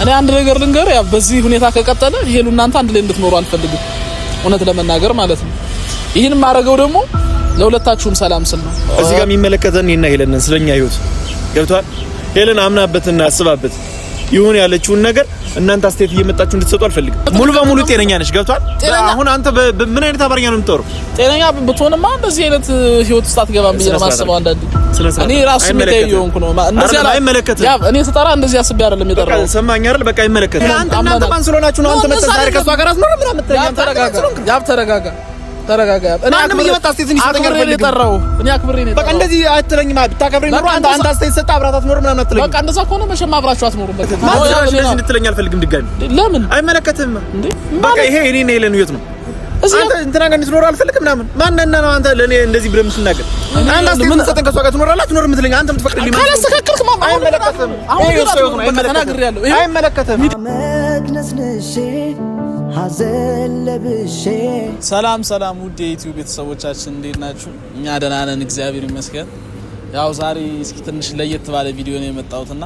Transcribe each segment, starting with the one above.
እኔ አንድ ነገር ልንገር፣ ያ በዚህ ሁኔታ ከቀጠለ ሄሉ እናንተ አንድ ላይ እንድትኖሩ አልፈልግም፣ እውነት ለመናገር ማለት ነው። ይህን የማደርገው ደግሞ ለሁለታችሁም ሰላም ስል ነው። እዚህ ጋር የሚመለከተን እኔና ሄለን ስለኛ ህይወት ገብቷል። ሄለን አምናበትና አስባበት ይሁን ያለችውን ነገር እናንተ አስተያየት እየመጣችሁ እንድትሰጡ አልፈልግም። ሙሉ በሙሉ ጤነኛ ነች። ገብቷል። አሁን አንተ ምን አይነት አማርኛ ነው የምታወራው? ጤነኛ ብትሆንማ እንደዚህ አይነት ህይወት ውስጥ አትገባም ብዬ ነው የማስበው። አንዳንዴ እኔ ራሱ የሚታይ ነው እንደዚህ አይመለከትም። ያ እኔ ስጠራ እንደዚህ አስቤ አይደለም የጠራው። ሰማኝ አይደል? በቃ አይመለከትም። አንተ እናንተ ማን ስለሆናችሁ ነው? አንተ መተህ ዛሬ ከእሷ ጋር አትኖርም ምናምን የምትለኝ? ያብ ተረጋጋ፣ ተረጋጋ። እኔ ማንም እየመጣ አስተያየት እንዲሰጠኝ አልፈልግም። እኔ አክብሬ ነው በቃ እንደዚህ አትለኝም። ብታከብረኝ ኖሮ አንተ አስተያየት ሰጠህ አብራት አትኖርም ምናምን አትለኝም። በቃ እንደዛ ከሆነ መቼም አብራችሁ አትኖሩም። በቃ እንደዚህ እንድትለኝ አልፈልግም ድጋሚ። ለምን አይመለከትህም እንዴ? በቃ ይሄ እኔና ሄለን ህይወት ነው። አንተ እንትና ጋር እንድትኖር አልፈልግም ምናምን። ማነና ነው አንተ ለእኔ እንደዚህ ብለህ የምትናገር? አንተ አስተያየት ሰጠኝ ከእሷ ጋር ትኖራለህ አትኖርም የምትለኝ አንተ የምትፈቅድልኝ ካላስተካከልክ አይመለከትህም። አይመለከትህም። ሰላም ሰላም፣ ውድ የዩቲዩብ ቤተሰቦቻችን እንዴት ናችሁ? እኛ ደህና ነን፣ እግዚአብሔር ይመስገን። ያው ዛሬ እስኪ ትንሽ ለየት ባለ ቪዲዮ ነው የመጣሁትና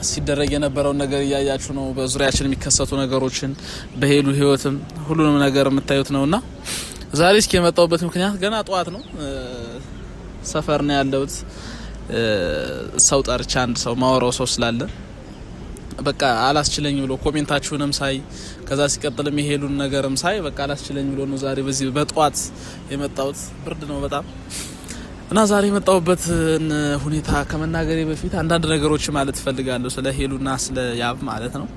ሲደረግ የነበረውን ነገር እያያችሁ ነው። በዙሪያችን የሚከሰቱ ነገሮችን በሄሉ ህይወትም ሁሉንም ነገር የምታዩት ነውና ዛሬ እስኪ የመጣሁበት ምክንያት ገና ጠዋት ነው፣ ሰፈር ነው ያለሁት። ሰው ጠርቻ አንድ ሰው ማወራው ሰው ስላለ በቃ አላስችለኝ ብሎ comment ኣችሁንም ሳይ ከዛ ሲቀጥልም የሄሉን ነገርም ሳይ በቃ አላስችለኝ ብሎ ነው ዛሬ በዚህ በጠዋት የመጣሁት። ብርድ ነው በጣም እና ዛሬ የመጣሁበትን ሁኔታ ከመናገሬ በፊት አንዳንድ ነገሮች ማለት እፈልጋለሁ ስለ ሄሉና ስለ ያብ ማለት ነው።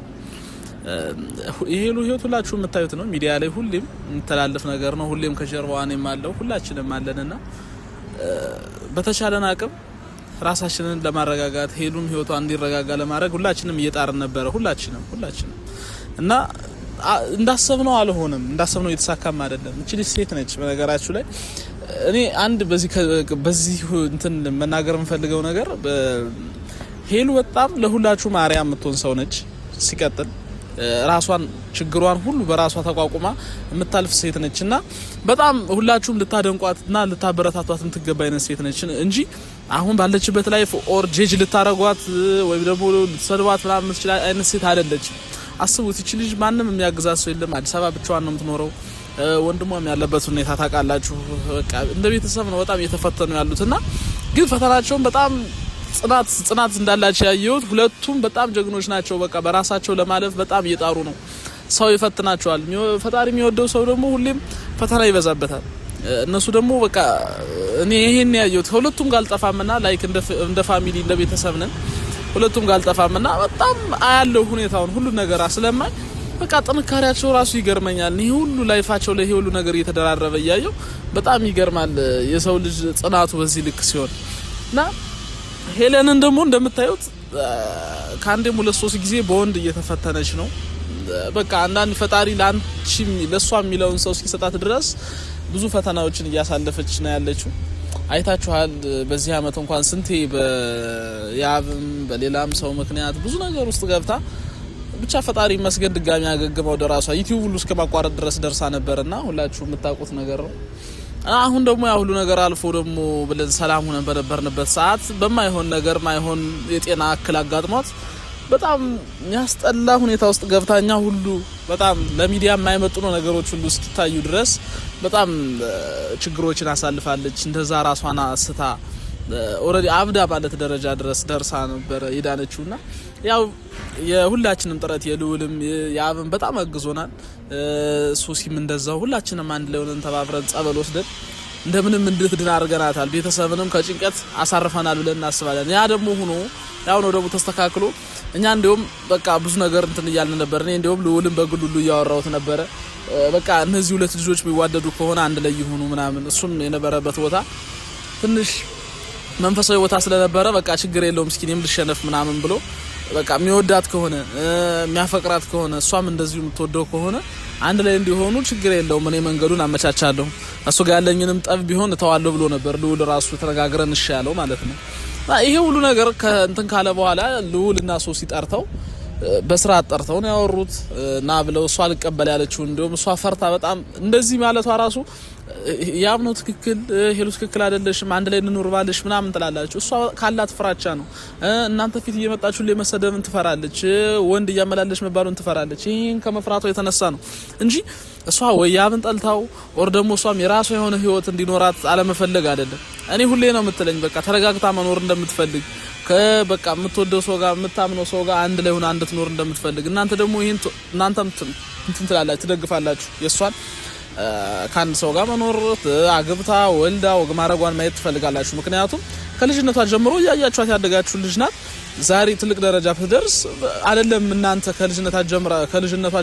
የሄሉ ህይወት ሁላችሁ የምታዩት ነው። ሚዲያ ላይ ሁሌም የሚተላለፍ ነገር ነው። ሁሌም ከጀርባዋ እኔም አለው ሁላችንም አለንና በተቻለን አቅም ራሳችንን ለማረጋጋት ሄሉም ህይወቷ እንዲረጋጋ ለማድረግ ሁላችንም እየጣርን ነበረ። ሁላችንም እና እንዳሰብነው አልሆነም። እንዳሰብነው እየተሳካም አይደለም። እቺ ልጅ ሴት ነች። በነገራችሁ ላይ እኔ አንድ በዚህ እንትን መናገር የምፈልገው ነገር ሄሉ በጣም ለሁላችሁ ማርያም የምትሆን ሰው ነች። ሲቀጥል ራሷን ችግሯን ሁሉ በራሷ ተቋቁማ የምታልፍ ሴት ነች እና በጣም ሁላችሁም ልታደንቋትና ልታበረታቷት የምትገባ አይነት ሴት ነች እንጂ አሁን ባለችበት life or judge ልታረጓት ወይም ደግሞ ልትሰድቧት ምናምን የምትችል አይነት ሴት አይደለች። አስቡት፣ ይቺ ልጅ ማንም የሚያግዛት ሰው የለም። አዲስ አበባ ብቻዋን ነው የምትኖረው። ወንድሟም ያለበት ሁኔታ ታውቃላችሁ። በቃ እንደ ቤተሰብ ነው በጣም እየተፈተኑ ያሉት እና ግን ፈተናቸውን በጣም ጽናት ጽናት እንዳላቸው ያየሁት ሁለቱም በጣም ጀግኖች ናቸው። በቃ በራሳቸው ለማለፍ በጣም እየጣሩ ነው። ሰው ይፈትናቸዋል። ፈጣሪ የሚወደው ሰው ደግሞ ሁሌም ፈተና ይበዛበታል። እነሱ ደግሞ በቃ እኔ ይሄን ያየሁት ሁለቱም ጋር አልጠፋምና like እንደ family እንደ ቤተሰብ ነን። ሁለቱም ጋር አልጠፋምና በጣም አያለው ሁኔታውን ሁሉ ነገር ስለማይ በቃ ጥንካሬያቸው ራሱ ይገርመኛል። ይሄ ሁሉ life ኣቸው ላይ ይሄ ሁሉ ነገር እየተደራረበ እያየው በጣም ይገርማል የሰው ልጅ ጽናቱ በዚህ ልክ ሲሆን እና ሄለንን ደግሞ እንደምታዩት ከአንዴም ሁለት ሶስት ጊዜ በወንድ እየተፈተነች ነው። በቃ አንዳንድ ፈጣሪ ለአንቺ ለእሷ የሚለውን ሰው እስኪሰጣት ድረስ ብዙ ፈተናዎችን እያሳለፈች ነው ያለችው። አይታችኋል። በዚህ አመት እንኳን ስንቴ በያብም በሌላም ሰው ምክንያት ብዙ ነገር ውስጥ ገብታ ብቻ ፈጣሪ ይመስገን ድጋሚ አገግማ ወደ ራሷ ዩቲዩብ ሁሉ እስከ ማቋረጥ ድረስ ደርሳ ነበርና ሁላችሁ የምታውቁት ነገር ነው። አሁን ደግሞ ያ ሁሉ ነገር አልፎ ደግሞ ብለን ሰላም ሆነን በነበርንበት ሰዓት በማይሆን ነገር ማይሆን የጤና እክል አጋጥሟት በጣም የሚያስጠላ ሁኔታ ውስጥ ገብታኛ ሁሉ በጣም ለሚዲያ የማይመጥኑ ነገሮች ሁሉ እስኪታዩ ድረስ በጣም ችግሮችን አሳልፋለች። እንደዛ ራሷን ስታ already አብዳ ማለት ደረጃ ድረስ ደርሳ ነበረ የዳነችውና ያው የሁላችንም ጥረት የልዑልም የአብም በጣም አግዞናል። ሶሲም እንደዛው ሁላችንም አንድ ላይ ሆነን ተባብረን ጸበል ወስደን እንደምንም እንድትድን አድርገናታል። ቤተሰብንም ከጭንቀት አሳርፈናል ብለን እናስባለን። ያ ደግሞ ሆኖ ያው ነው ደግሞ ተስተካክሎ እኛ እንዲሁም በቃ ብዙ ነገር እንትን እያልን ነበር። እኔ እንዲሁም ልዑልም በግል ሁሉ እያወራሁት ነበረ። በቃ እነዚህ ሁለት ልጆች የሚዋደዱ ከሆነ አንድ ላይ ይሁኑ ምናምን። እሱም የነበረበት ቦታ ትንሽ መንፈሳዊ ቦታ ስለነበረ በቃ ችግር የለውም እስኪ እኔም ልሸነፍ ምናምን ብሎ በቃ የሚወዳት ከሆነ የሚያፈቅራት ከሆነ እሷም እንደዚሁ የምትወደው ከሆነ አንድ ላይ እንዲሆኑ ችግር የለውም፣ እኔ መንገዱን አመቻቻለሁ፣ እሱ ጋር ያለኝንም ጠብ ቢሆን እተዋለሁ ብሎ ነበር ልዑል ራሱ። ተነጋግረን እሺ ያለው ማለት ነው። ይሄ ሁሉ ነገር ከእንትን ካለ በኋላ ልዑል እና ሶሲ ጠርተው በስርዓት ጠርተው ነው ያወሩት እና ብለው እሷ አልቀበል ያለችው እንዲሁም እሷ ፈርታ በጣም እንደዚህ ማለቷ ራሱ ያም ነው ትክክል፣ ሄሉ ትክክል አይደለሽም፣ አንድ ላይ እንኑር ባልሽ ምናምን ትላላችሁ። እሷ ካላት ፍራቻ ነው። እናንተ ፊት እየመጣችሁ ለመሰደብን ትፈራለች፣ ወንድ እያመላለሽ መባሉን ትፈራለች። ይህን ከመፍራቷ የተነሳ ነው እንጂ እሷ ወይ ያብን ጠልታው or ደግሞ እሷም የራሷ የሆነ ህይወት እንዲኖራት አለመፈለግ አይደለም። እኔ ሁሌ ነው የምትለኝ በቃ ተረጋግታ መኖር እንደምትፈልግ ከበቃ የምትወደው ሰው ጋር የምታምነው ሰው ጋር አንድ ላይ ሆና እንድትኖር እንደምትፈልግ እናንተ ደግሞ ይሄን እናንተም እንትን ትላላችሁ፣ ትደግፋላችሁ የእሷን ከአንድ ሰው ጋር መኖር አግብታ ወልዳ ወግ ማድረጓን ማየት ትፈልጋላችሁ። ምክንያቱም ከልጅነቷ ጀምሮ እያያችኋት ያደጋችሁ ልጅ ናት። ዛሬ ትልቅ ደረጃ ብትደርስ አይደለም እናንተ ከልጅነቷ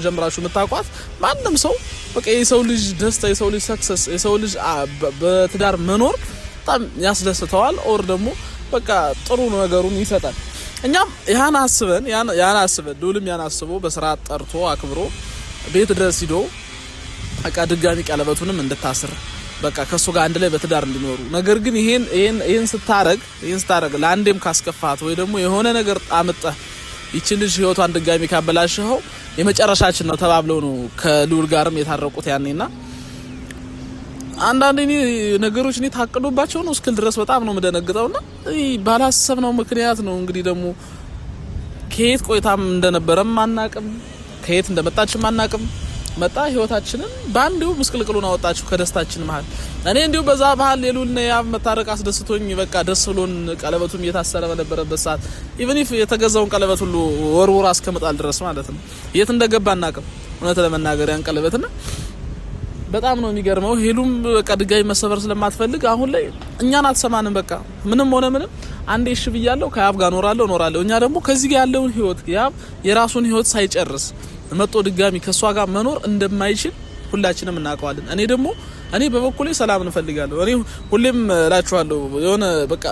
ጀምራችሁ የምታውቋት ማንም ሰው በቃ የሰው ልጅ ደስታ፣ የሰው ልጅ success፣ የሰው ልጅ በትዳር መኖር በጣም ያስደስተዋል። or ደግሞ በቃ ጥሩ ነገሩን ይሰጣል። እኛም ያን አስበን ያን አስበን ልዑልም ያን አስቦ በስርዓት ጠርቶ አክብሮ ቤት ድረስ ሂዶ በቃ ድጋሚ ቀለበቱንም እንድታስር በቃ ከሱ ጋር አንድ ላይ በትዳር እንዲኖሩ። ነገር ግን ይሄን ይሄን ይሄን ስታረግ ይሄን ስታረግ ለአንዴም ካስከፋት ወይ ደግሞ የሆነ ነገር አምጠህ ይቺ ልጅ ህይወቷን ድጋሚ ካበላሸኸው የመጨረሻችን ነው ተባብለው ነው ከልዑል ጋርም የታረቁት ያኔና አንዳንዴ እኔ ነገሮች እኔ ታቅዶባቸው ነው እስክል ድረስ በጣም ነው የምደነግጠውና ባላሰብነው ምክንያት ነው እንግዲህ ደግሞ ከየት ቆይታም እንደነበረም አናቅም፣ ከየት እንደመጣችም አናቅም። መጣ ህይወታችንን በአንዱ ምስቅልቅሉን አወጣችሁ ከደስታችን መሀል። እኔ እንዲሁ በዛ መሀል የሉልና ያብ መታረቅ አስደስቶኝ በቃ ደስ ብሎን ቀለበቱም እየታሰረ በነበረበት ሰዓት even if የተገዛውን ቀለበት ሁሉ ወርውራ እስከመጣል ድረስ ማለት ነው የት እንደገባ አናቅም። እውነት ለመናገር ያን ቀለበትና በጣም ነው የሚገርመው። ሄሉም በቃ ድጋሚ መሰበር ስለማትፈልግ አሁን ላይ እኛን አትሰማንም። በቃ ምንም ሆነ ምንም አንዴ እሺ ብያለሁ ከያብ ጋር እኖራለሁ እኖራለሁ። እኛ ደግሞ ከዚህ ጋር ያለውን ህይወት ያብ የራሱን ህይወት ሳይጨርስ መጦ ድጋሚ ከእሷ ጋር መኖር እንደማይችል ሁላችንም እናውቀዋለን። እኔ ደግሞ እኔ በበኩሌ ሰላም እንፈልጋለሁ። እኔ ሁሌም እላችኋለሁ የሆነ በቃ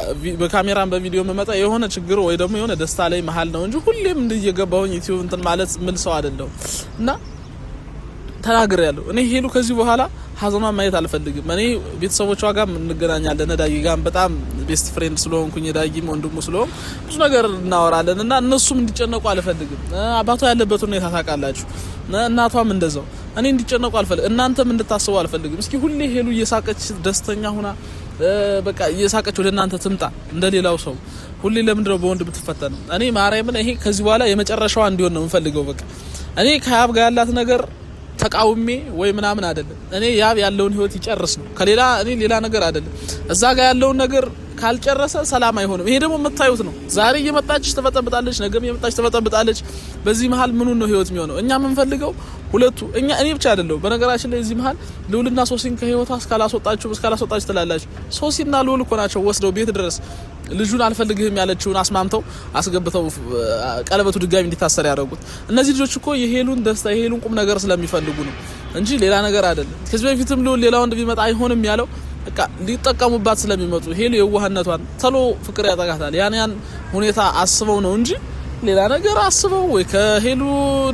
በካሜራም በቪዲዮ የምመጣ የሆነ ችግር ወይ ደግሞ የሆነ ደስታ ላይ መሀል ነው እንጂ ሁሌም እንደየገባሁኝ ዩቲዩብ እንትን ማለት ምል ሰው አይደለሁም እና ተናግሬያለሁ። እኔ ሄሉ ከዚህ በኋላ ሀዘኗን ማየት አልፈልግም። እኔ ቤተሰቦቿ ጋር እንገናኛለን። ዳጊ ጋር በጣም best friend ስለሆንኩኝ ዳጊም ወንድሙ ስለሆን ብዙ ነገር እናወራለን እና እነሱም እንዲጨነቁ አልፈልግም። አባቷ ያለበት ሁኔታ ታውቃላችሁ፣ እናቷም እንደዛው። እኔ እንዲጨነቁ አልፈልግም፣ እናንተም እንድታስቡ አልፈልግም። እስኪ ሁሌ ሄሉ እየሳቀች ደስተኛ ሁና በቃ እየሳቀች ወደ እናንተ ትምጣ እንደሌላው ሰው። ሁሌ ለምንድነው በወንድ ብትፈተነው? እኔ ማርያምን ይሄ ከዚህ በኋላ የመጨረሻዋ እንዲሆን ነው የምፈልገው። በቃ እኔ ከያብ ጋር ያላት ነገር ተቃውሜ ወይ ምናምን አይደለም። እኔ ያብ ያለውን ህይወት ይጨርስ ነው ከሌላ እኔ ሌላ ነገር አይደለም። እዛ ጋር ያለውን ነገር ካልጨረሰ ሰላም አይሆንም። ይሄ ደግሞ የምታዩት ነው። ዛሬ እየመጣች ትበጠብጣለች፣ ነገም እየመጣች ትበጠብጣለች። በዚህ መሀል ምኑን ነው ህይወት የሚሆነው? እኛ የምንፈልገው ሁለቱ እኛ እኔ ብቻ አይደለሁ። በነገራችን ላይ እዚህ መሀል ልዑልና ሶሲን ከህይወቷ እስካላስወጣችሁ እስካላስወጣችሁ ትላላችሁ። ሶሲና ልዑል እኮ ናቸው ወስደው ቤት ድረስ ልጁን አልፈልግህም ያለችውን አስማምተው አስገብተው ቀለበቱ ድጋሚ እንዲታሰር ያደረጉት እነዚህ ልጆች እኮ የሄሉን ደስታ የሄሉን ቁም ነገር ስለሚፈልጉ ነው እንጂ ሌላ ነገር አይደለም። ከዚህ በፊትም ልዑል ሌላ ወንድ ቢመጣ አይሆንም ያለው በቃ ሊጠቀሙባት ስለሚመጡ ሄሉ የዋህነቷን ተሎ ፍቅር ያጠቃታል። ያን ያን ሁኔታ አስበው ነው እንጂ ሌላ ነገር አስበው ወይ ከሄሉ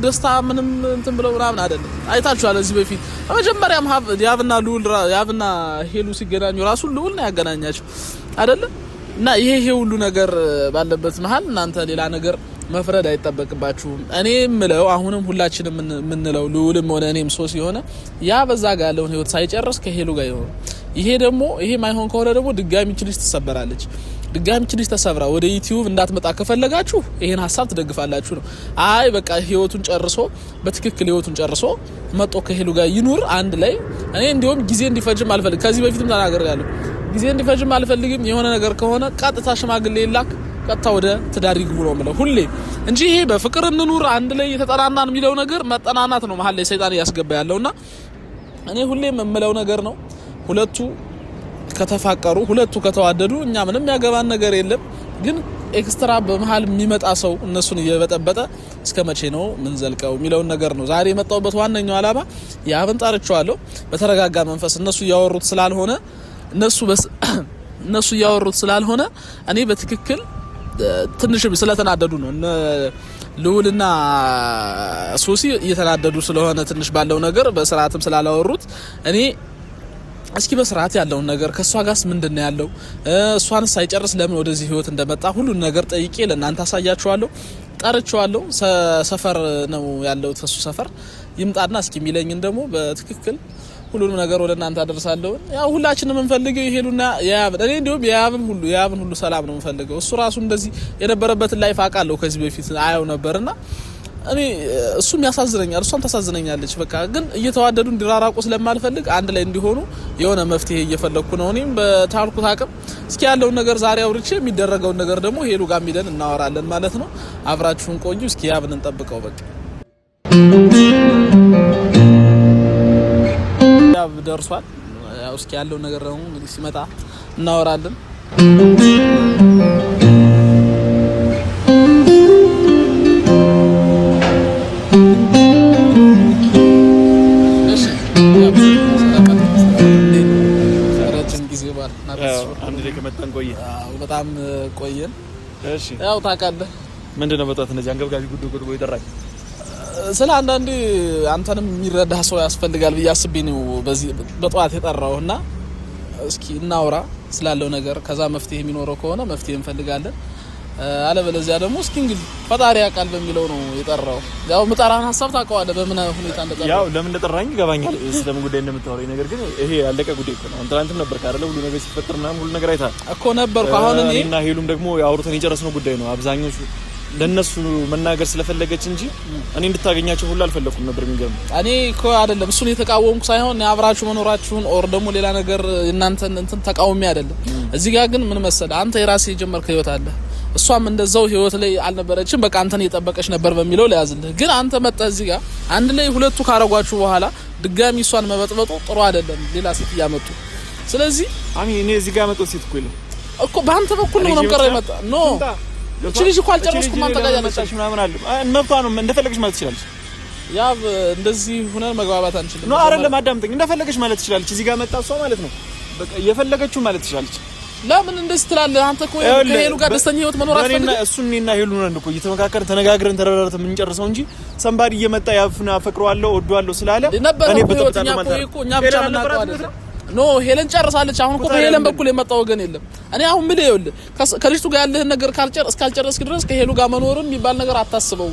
ደስታ ምንም እንትን ብለው ምናምን አይደለም። አይታችኋል። እዚህ በፊት በመጀመሪያም ያብና ልዑል ያብና ሄሉ ሲገናኙ ራሱ ልዑል ነው ያገናኛቸው አይደለም። እና ይሄ ይሄ ሁሉ ነገር ባለበት መሀል እናንተ ሌላ ነገር መፍረድ አይጠበቅባችሁም። እኔ ምለው አሁንም ሁላችንም የምንለው ልዑልም ሆነ እኔም ሶስ የሆነ ያ በዛ ጋር ያለውን ህይወት ሳይጨርስ ከሄሉ ጋር ይሆኑ። ይሄ ደግሞ ይሄ ማይሆን ከሆነ ደግሞ ድጋሚ ይህች ልጅ ትሰበራለች። ድጋሚ ይህች ልጅ ተሰብራ ወደ ዩቲዩብ እንዳትመጣ ከፈለጋችሁ ይሄን ሀሳብ ትደግፋላችሁ ነው። አይ በቃ ህይወቱን ጨርሶ በትክክል ህይወቱን ጨርሶ መጦ ከሄሉ ጋር ይኑር አንድ ላይ። እኔ እንዲሁም ጊዜ እንዲፈጅም አልፈልግ። ከዚህ በፊትም ተናግሬያለሁ። ጊዜ እንዲፈጅም አልፈልግም። የሆነ ነገር ከሆነ ቀጥታ ሽማግሌ ይላክ፣ ቀጥታ ወደ ትዳር ይግቡ ነው የምለው ሁሌ እንጂ ይሄ በፍቅር እንኑር አንድ ላይ የተጠናናን የሚለው ነገር መጠናናት ነው መሀል ላይ ሰይጣን እያስገባ ያለውና እኔ ሁሌም የምለው ነገር ነው። ሁለቱ ከተፋቀሩ ሁለቱ ከተዋደዱ እኛ ምንም ያገባን ነገር የለም። ግን extra በመሀል የሚመጣ ሰው እነሱን እየበጠበጠ እስከ መቼ ነው ምንዘልቀው የሚለውን ነገር ነው ዛሬ የመጣሁበት ዋነኛው ዓላማ። ያብን ጠርቼዋለሁ በተረጋጋ መንፈስ እነሱ እያወሩት ስላልሆነ እነሱ እነሱ እያወሩት ስላልሆነ እኔ በትክክል ትንሽ ስለተናደዱ ነው። እነ ልዑልና ሶሲ እየተናደዱ ስለሆነ ትንሽ ባለው ነገር በስርዓትም ስላላወሩት እኔ እስኪ በስርዓት ያለውን ነገር ከእሷ ጋርስ ምንድን ነው ያለው፣ እሷንስ ሳይጨርስ ለምን ወደዚህ ህይወት እንደመጣ ሁሉን ነገር ጠይቄ ለእናንተ አሳያችኋለሁ። ጠርቼዋለሁ። ሰፈር ነው ያለው፣ እሱ ሰፈር ይምጣና እስኪ የሚለኝን ደግሞ በትክክል ሁሉንም ነገር ወደ እናንተ አደርሳለሁ። ያው ሁላችንም የምንፈልገው የሄሉና የያብን፣ እኔ እንዲሁም የያብን ሁሉ ሰላም ነው የምንፈልገው። እሱ ራሱ እንደዚህ የነበረበትን life አውቃለሁ፣ ከዚህ በፊት አየው ነበርና እኔ እሱም ያሳዝነኛል፣ እሷም ታሳዝነኛለች። በቃ ግን እየተዋደዱ እንዲራራቁ ስለማልፈልግ አንድ ላይ እንዲሆኑ የሆነ መፍትሄ እየፈለግኩ ነው። እኔም በቻልኩት አቅም እስኪ ያለውን ነገር ዛሬ አውርቼ የሚደረገውን ነገር ደግሞ ሄሉ ጋር ሚደን እናወራለን ማለት ነው። አብራችሁን ቆዩ። እስኪ ያብን እንጠብቀው። በቃ ያብ ደርሷል። ያው እስኪ ያለውን ነገር ደግሞ እንግዲህ ሲመጣ እናወራለን። ረጅም ጊዜ አንድ ላይ ከመጣን ቆየ። በጣም ቆየን። እሺ ያው ታውቃለህ፣ ምንድን ነው በጧት እንደዚህ አንገብጋቢ ጉዳይ ጉዳይ የጠራኝ? ስለ አንዳንዴ አንተንም የሚረዳ ሰው ያስፈልጋል ብዬ አስቤ ነው በዚህ በጠዋት የጠራው እና እስኪ እናውራ ስላለው ነገር፣ ከዛ መፍትሄ የሚኖረው ከሆነ መፍትሄ እንፈልጋለን። አለበለዚያ ደግሞ እስኪ እንግዲህ ፈጣሪ ያውቃል በሚለው ነው የጠራው። ያው ምጠራን ሀሳብ ታውቀዋለህ፣ በምን ሁኔታ እንደጠራው። ያው ለምን እንደጠራኝ ይገባኛል፣ ስለምን ጉዳይ እንደምታወራኝ። ነገር ግን ይሄ ያለቀ ጉዳይ እኮ ነው። ትናንትም ነበር አይደለ? ሁሉ ነገር ሲፈጠር ምናምን ሁሉ ነገር አይተሃል እኮ ነበርኩ። አሁን እኔ እና ሄሉም ደግሞ አውርተን የጨረስነው ጉዳይ ነው። አብዛኞቹ ለነሱ መናገር ስለፈለገች እንጂ እኔ እንድታገኛቸው ሁሉ አልፈለኩም ነበር። የሚገርም እኔ እኮ አይደለም እሱን የተቃወምኩ ሳይሆን አብራችሁ መኖራችሁን or ደግሞ ሌላ ነገር እናንተን እንትን ተቃውሜ አይደለም። እዚህ ጋር ግን ምን መሰለህ፣ አንተ የራስህ የጀመርከው ህይወት አለ፣ እሷም እንደዛው ህይወት ላይ አልነበረችም። በቃ አንተን እየጠበቀች ነበር በሚለው ለያዝልህ። ግን አንተ መጣህ እዚህ ጋር አንድ ላይ ሁለቱ ካረጓችሁ በኋላ ድጋሚ እሷን መበጥበጡ ጥሩ አይደለም፣ ሌላ ሴት እያመጡ ስለዚህ አሚ እኔ እዚህ ጋር መጣሁ ሴት እኮ የለም እኮ በአንተ በኩል ነው ቀረ የመጣ no እቺ ልጅ እኮ አልጨረስኩም አንተ ጋር ያለች ምናምን አለ። መብቷ ነው፣ እንደፈለገች ማለት ትችላለች። ያ እንደዚህ ሆነን መግባባት አንችልም። No አይደለም፣ አዳምጠኝ። እንደፈለገች ማለት ትችላለች። እዚህ ጋር መጣ እሷ ማለት ነው በቃ የፈለገችው ማለት ትችላለች። ለምን እንደዚህ ትላለህ? አንተ እኮ ከሄሉ ጋር ደስተኛ ህይወት መኖር አትፈልግም። እሱ እኔና ሄሉ ነን እኮ እየተመካከርን ተነጋግረን ተረዳርተን የምንጨርሰው እንጂ somebody እየመጣ ያፍና አፈቅረዋለሁ እወደዋለሁ ስላለ እኔ በጠብጣለሁ ማለት ነው። እኛ ብቻ የምናውቀው አይደለም። No ሄለን ጨርሳለች። አሁን እኮ በሄለን በኩል የመጣ ወገን የለም። እኔ አሁን ምን ይኸውልህ፣ ከልጅቱ ጋር ያለህን ነገር እስካልጨረስክ ድረስ ከሄሉ ጋር መኖርም የሚባል ነገር አታስበው፣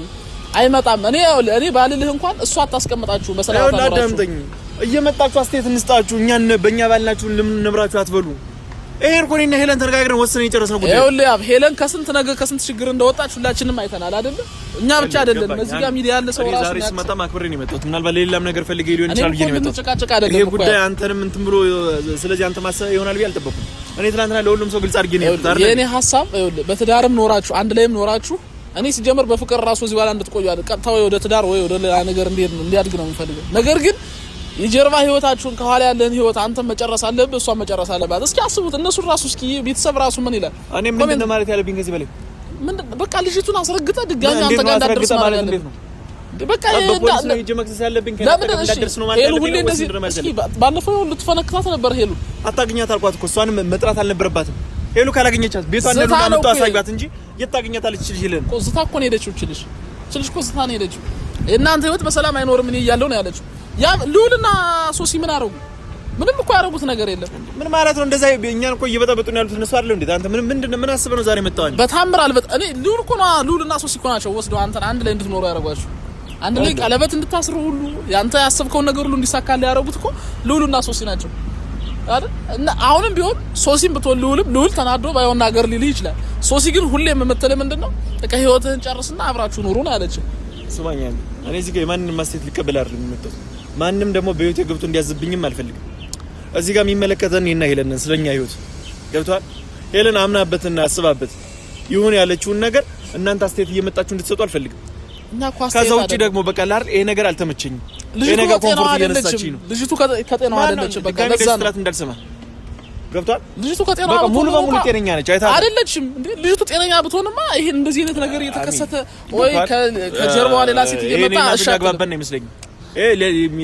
አይመጣም። እኔ ይኸውልህ፣ እኔ ባልልህ እንኳን እሷ አታስቀምጣችሁ በሰላም አታኖራችሁ። አዳምጠኝ፣ እየመጣችሁ አስተያየት እንስጣችሁ። እኛን በእኛ ባልናችሁ ልንምራችሁ አትበሉ። ይሄ እኮ እኔና ሄለን ተነጋግረን ወስነን የጨረስነው ጉዳይ። ይኸውልህ ያብ ሄለን ከስንት ነገር ከስንት ችግር እንደወጣች ሁላችንም አይተናል አይደለ? እኛ ብቻ አይደለም፣ እዚህ ጋር ሚዲያ ያለ ሰው ራሱ ዛሬ ስመጣ ማክበሬ ነው የመጣሁት። ምናልባት ለሌላም ነገር ፈልጌ ሊሆን ይችላል ብዬ ነው የመጣሁት። ይሄ ጉዳይ አንተንም እንትን ብሎ ስለዚህ አንተ ማሰብ ይሆናል ብዬ አልጠበኩም። እኔ ትናንትና ለሁሉም ሰው ግልጽ አድርጌ ነው የመጣሁት አይደል? የእኔ ሀሳብ ይኸውልህ፣ በትዳርም ኖራችሁ አንድ ላይም ኖራችሁ እኔ ሲጀምር በፍቅር ራሱ እዚህ በኋላ እንድትቆዩ አይደል? ቀጥታ ወይ ወደ ትዳር ወይ ወደ ሌላ ነገር እንዲሄድ ነው እንዲያድግ ነው የምፈልገው። ነገር ግን የጀርባ ህይወታችሁን ከኋላ ያለን ህይወት አንተም መጨረስ አለብህ፣ እሷም መጨረስ አለባት። እስኪ አስቡት እነሱን ራሱ እስኪ ቤተሰብ ራሱ ምን ይላል? እኔ ምንድን ነው ማለት ያለብኝ ከዚህ በላይ ምንድን በቃ ልጅቱን አስረግጠህ ድጋሚ አንተ ጋር እንዳትደርስ ማለት ነው። በቃ በፖሊስ ነው ሂጅ መክሰስ ያለብኝ እንዳትደርስ ነው ማለት ሄሉ ሁሌ እንደዚህ እስኪ ባለፈው ልትፈነክታት ነበር። ሄሉ አታገኛት አልኳት እኮ እሷንም መጥራት አልነበረባትም። ሄሉ ካላገኘቻት ቤቷ እንደሉና መጥቶ አሳዩት እንጂ የት ታገኛታለች? ልጅ ሄለን እኮ ዝታ እኮ ነው የሄደችው። እችልሽ እችልሽ እኮ ዝታ ነው የሄደችው። የእናንተ ህይወት በሰላም አይኖርም እኔ እያለሁ ነው ያለችው። ያ ልዑልና ሶሲ ምን አደረጉ? ምንም እኮ ያደረጉት ነገር የለም። ምን ማለት ነው? እንደዛ እኛን እኮ እየበጠበጡ ነው ያሉት እነሱ አይደል እንዴ? አንተ ምን ምንድን ምን አስበህ ነው ዛሬ መጣው? በታምር አልበጥ እኔ ልዑል እኮ ነው ልዑልና ሶሲ እኮ ናቸው ወስደው አንተን አንድ ላይ እንድትኖሩ ያደረጓችሁ። አንድ ላይ ቀለበት እንድታስሩ ሁሉ ያንተ ያሰብከውን ነገር ሁሉ እንዲሳካልህ ያደረጉት እኮ ልዑልና ሶሲ ናቸው አይደል? እና አሁንም ቢሆን ሶሲም ብትሆን ልዑልም ልዑል ተናዶ ባይሆን ነገር ሊልህ ይችላል። ሶሲ ግን ሁሌም የምትልህ ምንድን ነው በቃ ህይወትህን ጨርስና አብራችሁ ኑሩ ነው ያለችው። ስማኝ፣ እኔ እዚህ ጋር የማንንም አስተያየት ልቀበል አይደለም የመጣሁት። ማንም ደግሞ በህይወቴ ገብቶ እንዲያዝብኝም አልፈልግም። እዚህ ጋር የሚመለከተን እኔና ሄለን ነን፣ ስለኛ ህይወት ገብቷል። ሄለን አምናበትና አስባበት ይሁን ያለችውን ነገር እናንተ አስተያየት እየመጣችሁ እንድትሰጡ አልፈልግም። ከዛ ውጪ ደግሞ በቃ ላር ይሄ ነገር አልተመቸኝም፣ ይሄ ነገር comfort እየነሳችኝ ነው። ልጅቱ ከጤናዋ አይደለችም። በቃ ለዛ ነው እንዳልሰማ ገብቷል። ልጅቱ ከጤናዋ በቃ ሙሉ በሙሉ ጤነኛ ነች። አይታ አይደለችም እንዴ? ልጅቱ ጤነኛ ብትሆንማ ይሄን እንደዚህ አይነት ነገር እየተከሰተ ወይ ከጀርባዋ ሌላ ሴት እየመጣ እሺ አግባባን ነው ይመስለኝ። ይሄ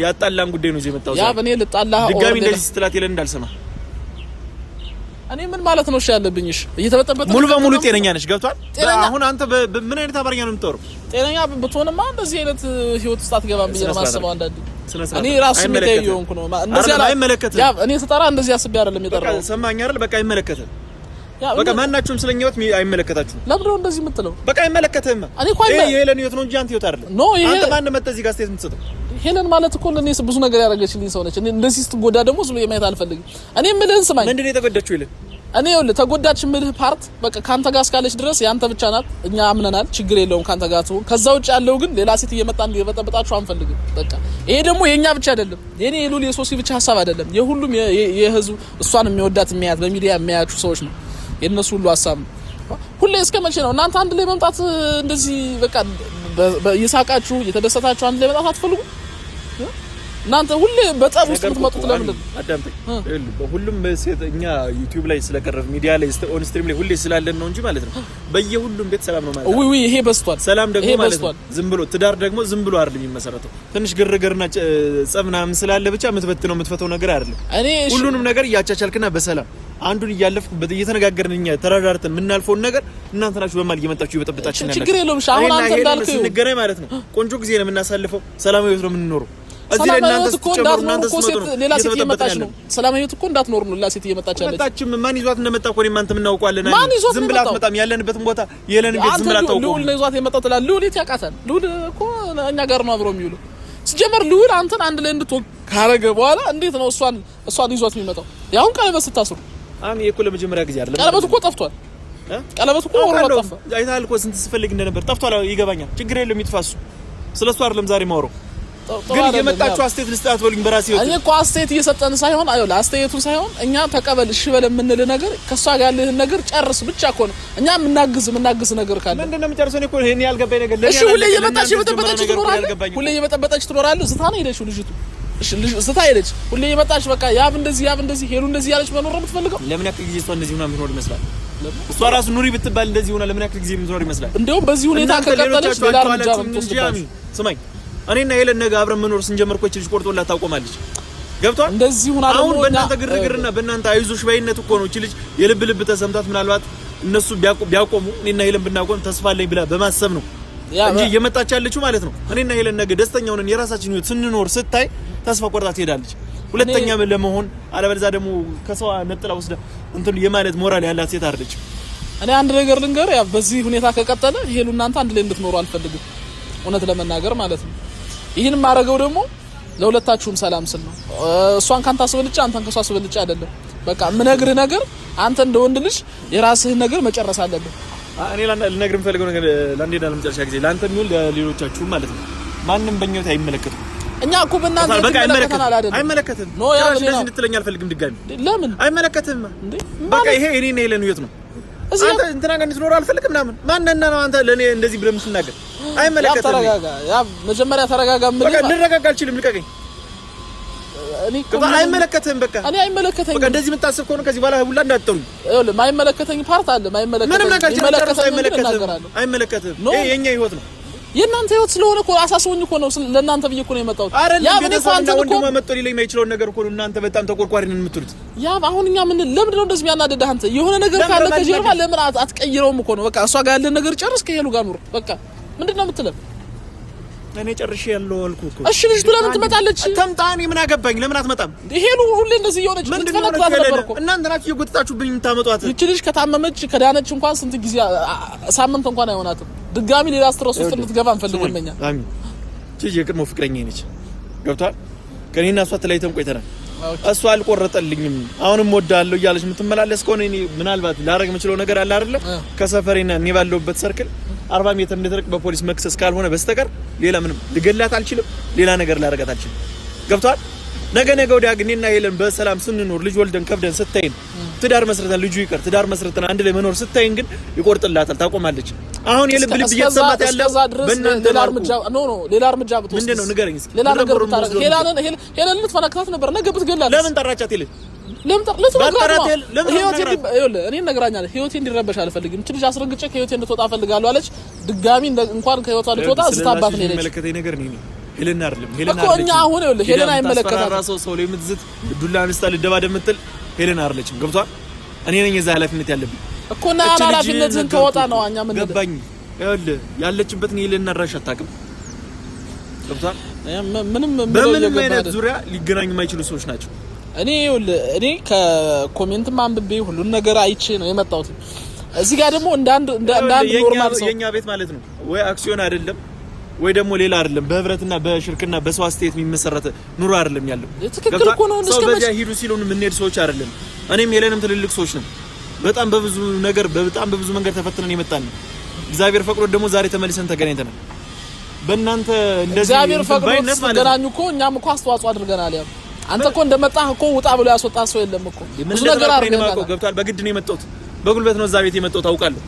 ያጣላን ጉዳይ ነው እዚህ የመጣው። ያ በኔ ልጣላ ድጋሚ እንደዚህ ስትላት የለን እንዳልሰማ እኔ ምን ማለት ነው? እሺ ያለብኝ እሺ፣ እየተበጠበጠ ሙሉ በሙሉ ጤነኛ ነች። ገብቷል። አሁን አንተ ምን አይነት አማርኛ ነው የምታወራው? ጤነኛ ብትሆንማ እንደዚህ አይነት ህይወት ውስጥ አትገባም ብዬ ነው የማስበው። አንዳንዴ እኔ ራሱ ስሜታዊ የሆንኩ ነው። እንደዚህ አይመለከትም። ያ እኔ ስጠራ እንደዚህ አስቤ አይደለም የጠራው። ሰማኝ አይደል? በቃ አይመለከትም። በቃ ማናችሁም ስለኛ ህይወት አይመለከታችሁም። ለምንድን ነው እንደዚህ የምትለው? በቃ አይመለከትህም። እኔ እኮ ይሄ የሄለን ህይወት ነው እንጂ አንተ ህይወት አይደለም። No ይሄ አንተ ማን መጣ እዚህ ጋር አስተያየት የምትሰጠው? ሄለን ማለት እኮ ለኔ ብዙ ነገር ያደረገችልኝ ሰው ነች። እኔ እንደዚህ ስትጎዳ ደግሞ ዝም ብዬ ማየት አልፈልግም። እኔ የምልህን ስማኝ። ምንድን ነው የተጎዳችው ሄለን? እኔ ይኸውልህ ተጎዳች የምልህ part በቃ ካንተ ጋር እስካለች ድረስ ያንተ ብቻ ናት። እኛ አምነናል፣ ችግር የለውም ካንተ ጋር ትሁን። ከዛ ውጭ ያለው ግን ሌላ ሴት እየመጣ እንዲበጠብጣችሁ አንፈልግም። በቃ ይሄ ደግሞ የኛ ብቻ አይደለም፣ የኔ የሉል የሶሲ ብቻ ሀሳብ አይደለም፣ የሁሉም የህዝቡ እሷን የሚወዳት የሚያያት በሚዲያ የሚያያችሁ ሰዎች ነው፣ የእነሱ ሁሉ ሀሳብ ነው። ሁሌ እስከ መቼ ነው እናንተ አንድ ላይ መምጣት እንደዚህ በቃ እየሳቃችሁ እየተደሰታችሁ አንድ ላይ መምጣት አትፈልጉም? እናንተ ሁሌ በጠብ ውስጥ የምትመጡት ለምንድን ነው? አዳምጠኝ። ሁሉም ሴት እኛ ዩቲዩብ ላይ ስለቀረብ ሚዲያ ላይ on stream ላይ ሁሌ ስላለን ነው እንጂ ማለት ነው በየሁሉም ቤት ሰላም ነው ማለት ነው። ውይ ይሄ በዝቷል። ሰላም ደግሞ ማለት ነው ዝም ብሎ ትዳር ደግሞ ዝም ብሎ አይደለም የሚመሰረተው። ትንሽ ግርግርና ጸብ ምናምን ስላለ ብቻ የምትበትነው የምትፈተው ነገር አይደለም። ሁሉንም ነገር እያቻቻልክና በሰላም አንዱን እያለፍኩ እየተነጋገርን እኛ ተረዳርተን የምናልፈውን ነገር እናንተ ናችሁ በማል እየመጣችሁ እየበጠበጣችሁ ነው። ችግር የለውም። አሁን አንተ እንዳልከው ስንገናኝ ማለት ነው ቆንጆ ጊዜ ነው የምናሳልፈው፣ ሰላማዊ ህይወት ነው የምንኖረው። እዚህ ላይ እናንተ ስትጨምሩ እናንተ ስትመጡ ነው ሌላ ሴት እየመጣች ነው። ሰላማዊ ህይወት እኮ እንዳትኖር ነው ሌላ ሴት እየመጣች ያለች። መጣችም ማን ይዟት እንደመጣ እኮ እኔም አንተም እናውቀዋለን። ዝም ብላ አትመጣም። ያለንበትን ቦታ የለን ቤት ዝም ብላ አታውቀውም። ልዑል ነው ይዟት የመጣው ትላለህ። ልዑል የት ያውቃታል? ልዑል እኮ እኛ ጋር ነው አብሮ የሚውለው። ሲጀመር ልዑል አንተን አንድ ላይ እንድትሆን ካረገ በኋላ እንዴት ነው እሷን ይዟት የሚመጣው? ያሁን ቀለበት ስታስሩ አሁን ይሄ እኮ ለመጀመሪያ ጊዜ አይደለም። ቀለበቱ እኮ ጠፍቷል። ቀለበቱ እኮ ወርውሮ ጠፋ። አይተሃል እኮ ስንት ስፈልግ እንደነበር ጠፍቷል። ይገባኛል። ችግር የለውም ይጥፋ። እሱ ስለሱ አይደለም ዛሬ የማወራው። ግን እየመጣችሁ አስተያየት ልስጣት በሉኝ። በራሴ ህይወት እኔ እኮ አስተያየት እየሰጠን ሳይሆን አዮ አስተያየቱን ሳይሆን እኛ ተቀበል እሺ በል የምንልህ ነገር ከእሷ ጋር ያለህን ነገር ጨርስ ብቻ እኮ ነው። እኛ የምናግዝ ነገር ካለ ምንድን ነው የምጨርሰው? እኔ እኮ ይሄን ያልገባኝ ነገር ለኔ እሺ፣ ሁሌ እየመጣች እየበጠበጠች ትኖራለህ። ሁሌ እየበጠበጠች ትኖራለህ። ዝታ ነው የሄደችው ልጅቱ። እሺ ዝታ ሄደች። ሁሌ እየመጣች በቃ ያብ እንደዚህ ያብ እንደዚህ ሄሉ እንደዚህ ያለች መኖር ነው የምትፈልገው። ለምን ያክል ጊዜ እሷ እንደዚህ ሆና የምትኖር ይመስላል? እሷ ራሱ ኑሪ ብትባል እንደዚህ ሆና ለምን ያክል ጊዜ የምትኖር ይመስላል? እንደውም በዚህ ሁኔታ ከቀጠለች ሌላ እርምጃ ነው የምትወስድባት። ስማኝ፣ እኔና ሄለን ነገ አብረን መኖር ስንጀምር እኮ ይህች ልጅ ቆርጦላት ታቆማለች። ገብቷል? እንደዚህ ሆና አሁን በእናንተ ግርግርና በእናንተ አይዞሽ ባይነት እኮ ነው ይህች ልጅ የልብ ልብ ተሰምቷት ምናልባት እነሱ ቢያቆሙ እኔና ሄለን ብናቆም ተስፋ አለኝ ብላ በማሰብ ነው እንጂ እየመጣች ያለችው ማለት ነው። እኔና ሄለን ነገ ደስተኛ ሆነን የራሳችን ህይወት ስንኖር ስታይ ተስፋ ቆርጣ ትሄዳለች። ሁለተኛ ለመሆን አለበለዚያ ደግሞ ከሰው ነጥላ ወስዳ እንትን የማለት ሞራል ያላት ሴት አይደለችም። እኔ አንድ ነገር ልንገር፣ ያ በዚህ ሁኔታ ከቀጠለ ሄሉ እናንተ አንድ ላይ እንድትኖሩ አልፈልግም፣ እውነት ለመናገር ማለት ነው። ይህን የማደርገው ደግሞ ለሁለታችሁም ሰላም ስል ነው። እሷን ካንተ አስበልጬ አንተን ከሷ አስበልጬ አይደለም። በቃ የምነግርህ ነገር አንተ እንደ ወንድ ልጅ የራስህን ነገር መጨረስ አለብህ። እኔ ልነግርህ የምፈልገው ነገር ለአንዴና ለመጨረሻ ጊዜ ለአንተ የሚሆን ለሌሎቻችሁም ማለት ነው፣ ማንም በእኛ ህይወት አይመለከትም። እኛ እኮ በእናንተ ይመለከተናል አይደለም? አይመለከትም። No ያ እንደዚህ እንድትለኝ አልፈልግም ድጋሚ። ለምን አይመለከትም? በቃ ይሄ እኔና የሄለን ህይወት ነው። አንተ እንትና ጋር እንድትኖር አልፈልግም ምናምን ማንና ነው አንተ ለኔ እንደዚህ ብለህ የምትናገር? አይመለከትም። ተረጋጋ። ያ መጀመሪያ ተረጋጋ። ምን በቃ ልረጋጋ አልችልም። ልቀቀኝ። እኔ እኮ አይመለከትህም። በቃ እኔ አይመለከተኝም። በቃ እንደዚህ የምታስብ ከሆነ ከዚህ በኋላ ሁላ እንዳትጠሩኝ። ይኸውልህ የማይመለከተኝ part አለ። የማይመለከተኝ ምንም ነገር አይመለከትህም። አይመለከትህም። ይሄ የኛ ህይወት ነው። የእናንተ ህይወት ስለሆነ እኮ አሳስቦኝ እኮ ነው። ለእናንተ ብዬ እኮ ነው የመጣሁት። ያ ምን እኮ አንተ እኮ መጥቶ ሊለኝ የማይችለውን ነገር እኮ ነው እናንተ በጣም ተቆርቋሪ ነን የምትሉት። ያ አሁን እኛ ምን ለምንድን ነው እንደዚህ የሚያናደድህ? አንተ የሆነ ነገር ካለ ከጀርባ ለምን አትቀይረውም እኮ ነው። በቃ እሷ ጋር ያለን ነገር ጨርስ፣ ከሄሉ ጋር ኑር። በቃ ምንድን ነው የምትለው? እኔ ጨርሼ ያለው አልኩህ እኮ። እሺ ልጅቱ ለምን ትመጣለች? ተምጣ። እኔ ምን አገባኝ? ለምን አትመጣም? ሄሉ ሁሌ እንደዚህ እየሆነች ልትፈነቅላት ነበር እኮ። እናንተ ናችሁ እየጎተታችሁብኝ የምታመጧት። ይቺ ልጅ ከታመመች ከዳነች እንኳን ስንት ጊዜ ሳምንት እንኳን አይሆናትም። ድጋሚ ሌላ stress ውስጥ እንድትገባ አንፈልግም እኛ። አሚን። እቺ የቅድሞ ፍቅረኛ ነች። ገብቷል። ከእኔና እሷ ተለያይተን ቆይተናል። እሷ አልቆረጠልኝም አሁንም ወዳለሁ እያለች የምትመላለስ ከሆነ እኔ ምናልባት ላደርግ የምችለው ነገር አለ አይደለ? ከሰፈሬና እኔ ባለሁበት circle 40 ሜትር እንድትርቅ በፖሊስ መክሰስ ካልሆነ በስተቀር ሌላ ምንም ልገላት አልችልም። ሌላ ነገር ላደርጋት አልችልም። ገብቷል። ነገ ነገ ወዲያ ግን እኔና ሄለን በሰላም ስንኖር ልጅ ወልደን ከብደን ስታይን ትዳር መስርተን ልጁ ይቅር ትዳር መስርተን አንድ ላይ መኖር ስታይን ግን ይቆርጥላታል፣ ታቆማለች። አሁን የልብ ልብ እየተሰማት ያለው በእናንተ ሌላ እርምጃ no no ሌላ እርምጃ ብትወስድ ምንድን ነው ንገረኝ እስኪ። ሌላ ነገር ብታረግ ሄለን ልትፈነክታት ነበር። ነገ ብትገላት ለምን ጠራቻት? ሄለን ለምን እኔ ነግራኛለች። ህይወቴ እንዲረበሽ አልፈልግም። እቺ ልጅ አስረግጬ ከህይወቴ እንድትወጣ እፈልጋለሁ አለች። ድጋሚ እንኳን ከህይወቷ ልትወጣ ዝታባት ነው ሄደች። የሚመለከተኝ ነገር እኔ ሄለን አይደለም ሄለን እኮ እኛ አሁን ይኸውልህ ሄለን አይመለከታትም። ሰው ላይ የምትዝት ዱላ አንስታ ልደባደብ የምትል ሄለን አይደለችም። ገብቷል። እኔ ነኝ የዛ ኃላፊነት ያለብኝ እኮ እና ኃላፊነትህን ተወጣ ነው እኛ ምን ገባኝ። ይኸውልህ ያለችበትን ሄለን አድራሻ አታውቅም። ገብቷል። ምንም በምንም አይነት ዙሪያ ሊገናኙ የማይችሉ ሰዎች ናቸው። እኔ ይኸውልህ እኔ ከ comment ም አንብቤ ሁሉን ነገር አይቼ ነው የመጣሁት። እዚህ ጋር ደግሞ እንደ አንድ እንደ አንድ normal ሰው የኛ ቤት ማለት ነው ወይ አክሲዮን አይደለም ወይ ደግሞ ሌላ አይደለም። በህብረትና በሽርክና በሰው አስተያየት የሚመሰረተ ኑሮ አይደለም ያለው። ትክክል እኮ ነው። ሰው በዚያ ሂዱ ሲሉን የምንሄድ ሰዎች አይደለም። እኔም ሄለንም ትልልቅ ሰዎች ነን። በጣም በብዙ ነገር በጣም በብዙ መንገድ ተፈትነን የመጣን ነው። እግዚአብሔር ፈቅዶ ደግሞ ዛሬ ተመልሰን ተገናኝተናል። በእናንተ እንደዚህ እግዚአብሔር ፈቅዶ ስትገናኙ እኮ እኛም እኮ አስተዋጽኦ አድርገናል። ያው አንተ እኮ እንደመጣህ እኮ ውጣ ብሎ ያስወጣ ሰው የለም እኮ። ብዙ ነገር አድርገናል። ገብቷል። በግድ ነው የመጣሁት። በጉልበት ነው እዛ ቤት የመጣሁት አውቃለሁ።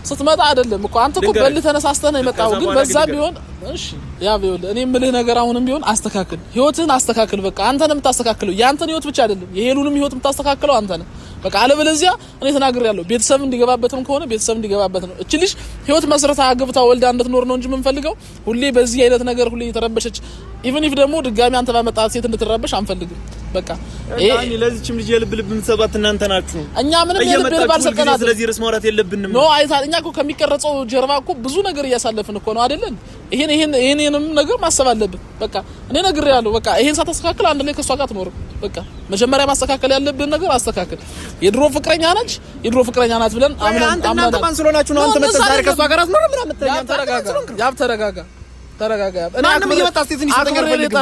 ስትመጣ አይደለም እኮ አንተ እኮ በልህ ተነሳስተህ ነው የመጣው። ግን በዛ ቢሆን እሺ፣ ያ ቢሆን እኔ የምልህ ነገር አሁንም ቢሆን አስተካክል፣ ህይወትህን አስተካክል። በቃ አንተ ነህ የምታስተካክለው። ያንተን ህይወት ብቻ አይደለም የሄሉንም ህይወት የምታስተካክለው አንተ ነህ። በቃ አለበለዚያ እኔ ተናግሬያለሁ። ቤተሰብ እንዲገባበትም ከሆነ ቤተሰብ እንዲገባበት ነው። እቺ ልጅ ህይወት መስረታ አግብታ ወልዳ እንድትኖር ነው እንጂ የምንፈልገው ሁሌ በዚህ አይነት ነገር ሁሌ እየተረበሸች even if ደግሞ ድጋሚ አንተ ባመጣት ሴት እንድትረበሽ አንፈልግም። በቃ ይሄ ለዚህችም ልጅ የልብ ልብ የምትሰጧት እናንተ ናችሁ። እኛ ምንም የልብ ልብ አልሰጠናትም። ስለዚህ ርዕስ ማውራት የለብንም። No አይታ እኛ እኮ ከሚቀረጸው ጀርባ እኮ ብዙ ነገር እያሳለፍን እኮ ነው አይደለን? ይሄን ይሄን ይሄንንም ነገር ማሰብ አለብን። በቃ እኔ ነግሬሃለሁ። በቃ ይሄን ሳታስተካክል አንድ ላይ ከሷ ጋር አትኖርም። በቃ መጀመሪያ ማስተካከል ያለብን ነገር አስተካክል። የድሮ ፍቅረኛ ነች፣ የድሮ ፍቅረኛ ናት ብለን አምነን አምነን ማን ስለሆናችሁ ነው አንተ መተህ ዛሬ ከሷ ጋር አትኖርም ምናምን የምትለኝ? ተረጋጋ፣ ያብ ተረጋጋ፣ ተረጋጋ። እኔ ማንም እየመጣ አስተያየት እንዲሰጠኝ አልፈልግም።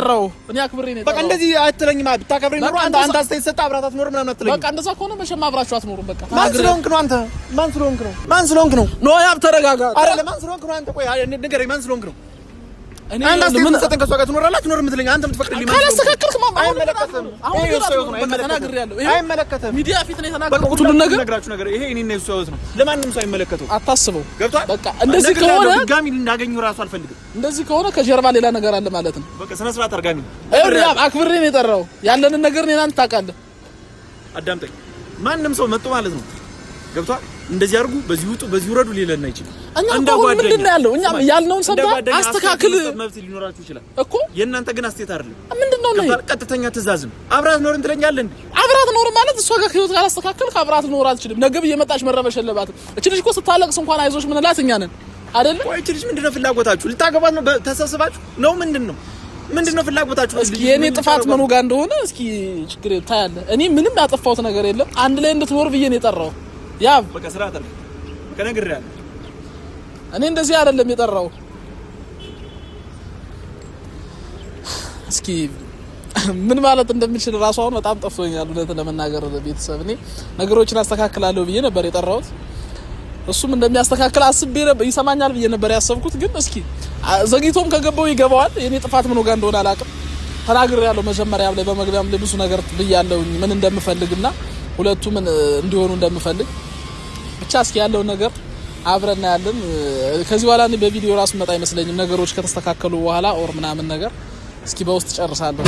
እኔ አክብሬ ነው በቃ እንደዚህ አትለኝም። ብታከብረኝ ኖሮ አንተ አንተ አስተያየት ሰጠህ አብራት አትኖርም ምናምን አትለኝም። በቃ እንደዛ ከሆነ መቼም አብራችሁ አትኖሩም። በቃ ማን ስለሆንክ ነው አንተ? ማን ስለሆንክ ነው? ማን ስለሆንክ ነው? No ያብ ተረጋጋ። አይደለም ማን ስለሆንክ ነው አንተ? ቆይ ንገረኝ፣ ማን ስለሆንክ ነው? እኔ አንተ አስተያየት ሰጠን ከሷ ጋር ትኖራለህ አትኖርም የምትለኝ አንተ የምትፈቅድልኝ ካላስተካከልክ አይመለከትም። አይመለከትም። ሚዲያ ፊት ነው የተናገርኩት ሁሉን ነገር ነግራችሁ ነገር ይሄ እኔና የእሱ ህይወት ነው። ለማንም ሰው አይመለከተውም። አታስበው። ገብቶሃል? በቃ እንደዚህ ከሆነ ድጋሚ እንዳገኘሁ እራሱ አልፈልግም። እንደዚህ ከሆነ ከጀርባ ሌላ ነገር አለ ማለት ነው። በቃ ስነ ስርዓት አድርጋሚ። ይኸውልህ አክብሬ ነው የጠራው። ያለንን ነገር እኔና አንተ ታውቃለህ። አዳምጠኝ። ማንም ሰው መጥቶ ማለት ነው ገብቶሃል? እንደዚህ አድርጉ፣ በዚህ ውጡ፣ በዚህ ውረዱ ሊለን አይችልም። እኛ እኮ ምንድን ነው ያለው? እኛ ያልነውን ሰምተህ አስተካክል። መብት ሊኖራችሁ ይችላል እኮ የእናንተ ግን አስተያየት አይደለም። ምንድን ነው ነው ቀጥተኛ ትእዛዝ ነው። አብራት ኖርም ትለኛለህ እንዴ? አብራት ኖር ማለት እሷ ጋር ህይወት ካላስተካከልክ አብራት ኖር አልችልም። ነገ እየመጣች መረበሽ የለባትም። እቺ ልጅ እኮ ስታለቅስ እንኳን አይዞሽ ምንላት እኛ ነን አይደለ? ቆይ እቺ ልጅ ምንድን ነው ፍላጎታችሁ? ልታገባት ነው ተሰብስባችሁ ነው? ምንድን ነው ምንድን ነው ፍላጎታችሁ? እስኪ የኔ ጥፋት ምኑ ጋር እንደሆነ እስኪ ችግር ታያለህ። እኔ ምንም ያጠፋሁት ነገር የለም። አንድ ላይ እንድትኖር ብዬ ነው የጠራው። ያ በቃ ስርዓት አለ። በቃ ነግሬሃለሁ። እኔ እንደዚህ አይደለም የጠራው። እስኪ ምን ማለት እንደምችል እራሱ አሁን በጣም ጠፍቶኛል፣ እውነት ለመናገር ቤተሰብ። እኔ ነገሮችን አስተካክላለሁ ብዬ ነበር የጠራሁት። እሱም እንደሚያስተካክል አስቤ ነበር፣ ይሰማኛል ብዬ ነበር ያሰብኩት። ግን እስኪ ዘግይቶም ከገባው ይገባዋል። የኔ ጥፋት ምን ጋር እንደሆነ አላውቅም። ተናግሬያለሁ። መጀመሪያም ላይ በመግቢያም ላይ ብዙ ነገር ብያለሁኝ፣ ምን እንደምፈልግና ሁለቱ ምን እንዲሆኑ እንደምፈልግ ብቻ እስኪ ያለውን ነገር አብረን እናያለን። ከዚህ በኋላ እኔ በቪዲዮ ራሱ መጣ አይመስለኝም። ነገሮች ከተስተካከሉ በኋላ or ምናምን ነገር እስኪ በውስጥ ጨርሳለሁ።